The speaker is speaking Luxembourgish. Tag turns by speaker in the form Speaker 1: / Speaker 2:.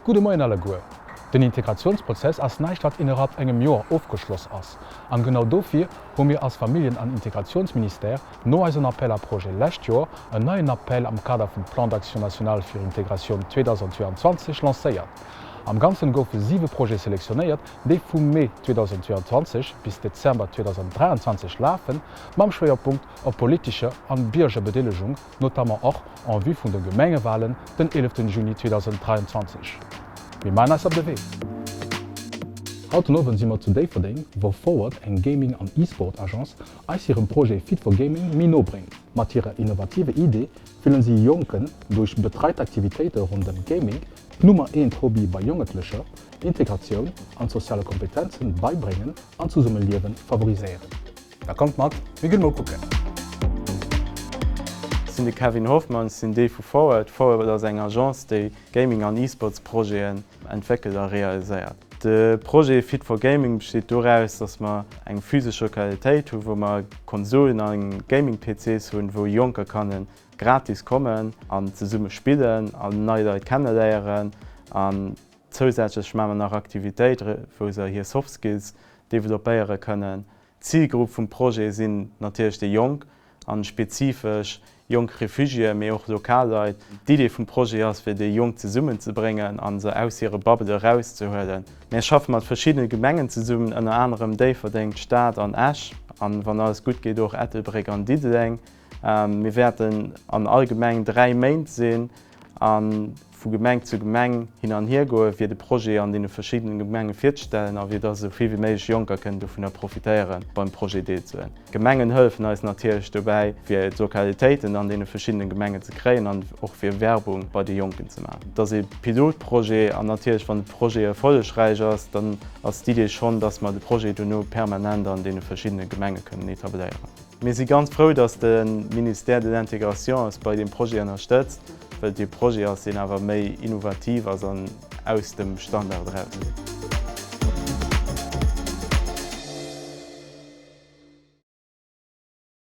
Speaker 1: Gudde Moien alleguer. Den Integratiounsprozess ass näischt wat innerhalb engem Joer ofgeschloss ass. An genau dofir hu mir als Familljen an Integratiounsministère no eisem Appel à projets lescht Joer en neien Appel am Kader vum Plan d'action national fir Integratioun 2022 lancéiert. Am Ganzen goufe 7 Projete selektionéiert, déi vu Mee 2022 bis Dezember 2023 lafen, mam Schwéierpunkt op politescher an Biergerbedeelegung, notamment och en vue vun de Gemengewalen den 11 Juni 2023. Mir maachen eis op de Wee! Haut den Owend si mer zu Déifferdeng, wou Forward, eng Gaming an E-Sport Agence, eis hirem Projet Fit for Gaming méi no bréngt. Mat hirer innovativer Idee wëllen si Jonken duerch betreit Aktivitéite rondëm Gaming, d'Nummer eent Hobby bei Jongetlecher, Integratioun an soziale Kompetenzen beibréngen an d'Zesummeliewen favoriséieren. Da kommt mat, mir ginn mol kucken.
Speaker 2: Ech sinn de Kevin Hoffmann, ech sinn Deel vu Forward. Forward ass eng Agence, déi Gaming an E-Sports Projeten entwéckelt a realiséiert. De Projet Fit for Gaming besteet doraus, dass mer eng physesch Lokalitéit hu wou mer Konsolen a Gaming PCs hunn, wou Jonker kanne gratis kommen an zesumme spillen an nei Leit kenneléieren. An zousätzlech maache mer nach Aktivitéite wou se hir Soft Skills developpéiere kënnen. D'Zilgrupp vum Projet sinn natierlech déi Jonk, an spezifesch jonk Refugiéen, mee och lokal Leit. D'Idee vum Projet ass, fir déi Jonk zesummen ze bréngen a se aus hire Bubble erauszehuelen. Mir schaffe mat verschiddene Gemengen zesummen, ënner anerem Déifferdeng, d'Stad an Esch, an wann alles gutt geet och Ettelbréck an Diddeleng. Mir wäerten an all Gemeng 3 Méint sinn a vu Gemeng zu Gemeng hin an hier goen, fir de Projet an deene verschiddene Gemenge virzestellen a fir dass esou vill wéi méiglech Jonker kënnen dovunner profitéieren, beim Projet deelzehuelen. D'Gemengen hëllefen eis natierlech dobäi, fir d'Lokalitéiten an deene verschiddene Gemengen ze kréien an och fir Werbung bei de Jonken ze maachen. Et ass ee Pilotprojet an natierlech, wann de Projet erfollegräich ass, dann ass d'Idee schonn, dass mer de Projet dono permanent an deene verschiddene Gemenge kënnen etabléieren. Mir si ganz frou, dass de Ministère de l'Intégration eis bei deem Projet ënnerstëtzt, well et ee Projet ass, deen awer méi innovativ ass an aus dem Standard erausgeet.